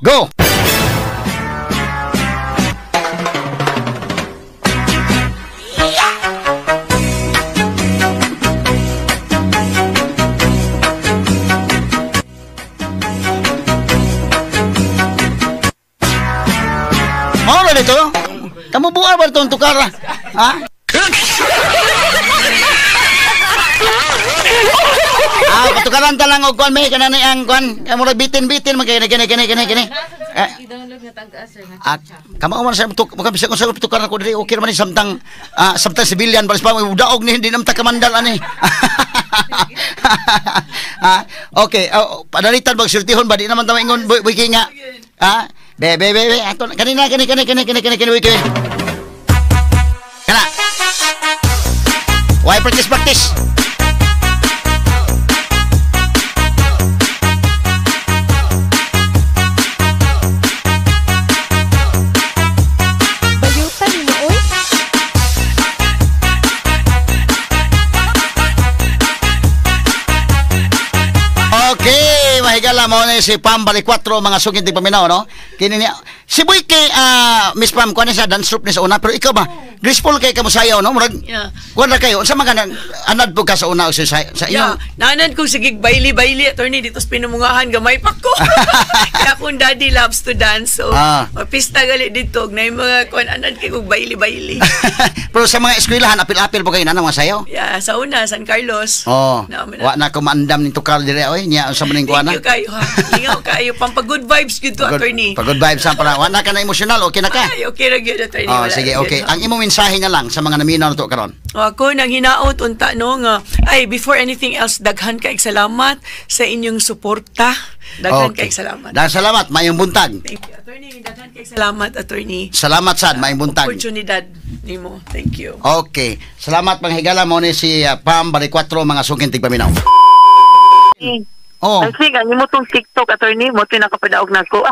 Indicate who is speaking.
Speaker 1: Go! Mao ra dito. Kamubuan ba itong tukara? Ha? Ah, patukaran ta lang og kuan may kanani ang kuan. Kay murag bitin-bitin man kay kini kini kini kini. Eh,
Speaker 2: I-download nga tag sir nga
Speaker 1: at kamo man sa tuk muka bisag unsa tukaran ko diri okay ra man ni samtang samtang civilian balis pa daog ni hindi nam ta kamandal ani. Ah, okay, oh, padalitan bag sultihon ba di naman ta maingon wiki nga. Ah, be be be be ato kanina kani kani kani kani kani kani wiki. Kana. Why practice practice?
Speaker 3: Bayutan nimo oy.
Speaker 1: Okay, mahigala mo ni si Pam Balicuatro mga sugid ti paminaw no. Kini niya si Boyke Miss Pam kuan ni sa dance troupe ni sa una pero ikaw ba graceful kay kamo sayaw no murag
Speaker 4: Yeah.
Speaker 1: kuan ra kayo unsa man ka anad po ka sa una o sa
Speaker 4: Yeah,
Speaker 1: inyong
Speaker 4: nanan ko sige baili-baili attorney dito sa pinumungahan gamay pa ko. Kaya akong daddy loves to dance so pista gali dito og nay mga kuan anad kay kog baili-baili.
Speaker 1: Pero sa mga eskwelahan apil-apil po kayo na mga sayaw.
Speaker 4: Yeah, sa una San Carlos.
Speaker 1: Oh,
Speaker 4: Na,
Speaker 1: wa na ko maandam ning tukar dire oy nya unsa man ning kuan
Speaker 4: Thank
Speaker 1: na.
Speaker 4: you kayo ha. Lingaw kayo pampa good vibes gyud to attorney.
Speaker 1: Pag good vibes ang para wa na ka na emosyonal okay na ka.
Speaker 4: Ay, okay ra gyud attorney.
Speaker 1: Oh,
Speaker 4: Wala
Speaker 1: sige,
Speaker 4: ra gyud,
Speaker 1: okay.
Speaker 4: ha.
Speaker 1: Ang imong mensahe na lang sa mga naminaw nato karon.
Speaker 4: O, ako nang hinaot unta no nga ay before anything else daghan kay salamat sa inyong suporta. Daghan kay salamat.
Speaker 1: Daghan salamat, mayong buntag.
Speaker 4: Thank you, attorney. Daghan kay salamat, attorney.
Speaker 1: Salamat sad, mayong buntag.
Speaker 4: Oportunidad nimo. Thank you.
Speaker 1: Okay. Salamat mga higala mo ni si Pam Balicuatro mga sungkin tigpaminaw. Oh.
Speaker 5: Ang sige, mo tong TikTok, attorney, mo tinakapadaog na ko.